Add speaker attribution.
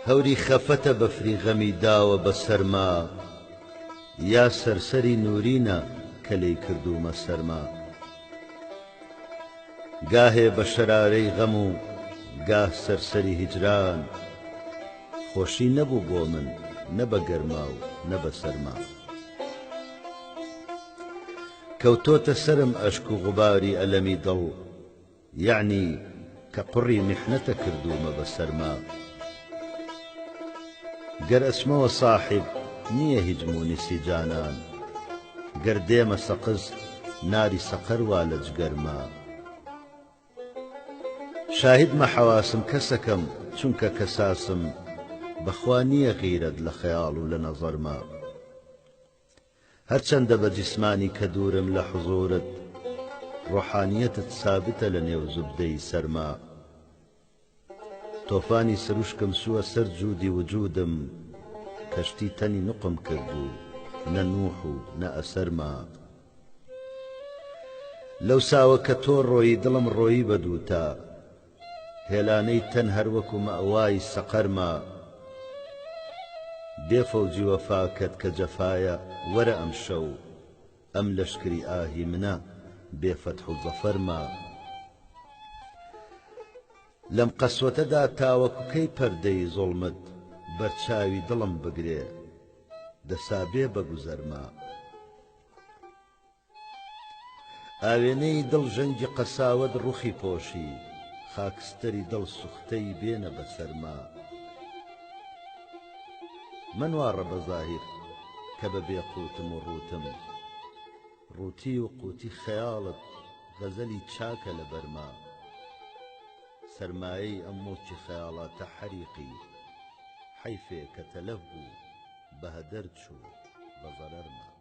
Speaker 1: هەوری خەفەتە بەفری غەمی داوە بە سەرما یا سەرسەری نوورینە کە لێی کردوومە سەرما. گاهێ بە شەرارەی غەم و گاه سەرسەری هیجران خۆشی نەبوو بۆ من نە بە گەرما و نە بە سەرما. کەوتۆتە سەرم ئەشک و غوباری ئەلەمی دڵ یەعنی کە قوڕی میحنەتە کردوومە بە سەرما. گەر ئەچمەوە ساحیب نییە هیچ مونیسی جانان گەر دێمە سەقز ناری سەقەر وا لە جگەرما. شاهیدمە حەواسم کەسەکەم چونکە کەساسم بەخوا نییە غیرەت لە خەیاڵ و لە نەزەرما. هەرچەندە بە جیسمانی کە دوورم لە حوزورت ڕۆحانیەتت سابتە لە نێو زوبدەی سەرما. تۆفانی سروشکم چووە سەر جوودی وجوودم کەشتی تەنی نوقم کرد و نە نووح و نە ئەسەر ما. لەوساوە کە تۆ ڕۆیی دڵم ڕۆیی بە دووتا هێلانەی تەن هەر وەکوو مەئوای سەقەر ما. بێ فەوجی وەفاکەت کە جەفایە وەرە ئەمشەو ئەم لەشکری ئاهی منە بێ فەتح و زەفەر ما. لەم قەسوەتەدا تاوەکو کەی پەردەی زوڵمت بەر چاوی دڵم بگرێ دەسا بێ بە گوزەرما. ئاوێنەی دڵ ژەنگی قەساوەت ڕوخی پۆشی خاکستەری دڵ سوختەی بێنە بە سەرما. مەنواڕە بە زاهیر کە بە بێ قووتم و ڕووتم. ڕووتی و قووتی خەیاڵت غەزەلی چاکە لە بەرما. سەرمایەی ئەم موڵکی خەیاڵاتە حەریقی، حەیفێ کە تەلەف بوو، بە هەدەر چوو، بە زەرەرما.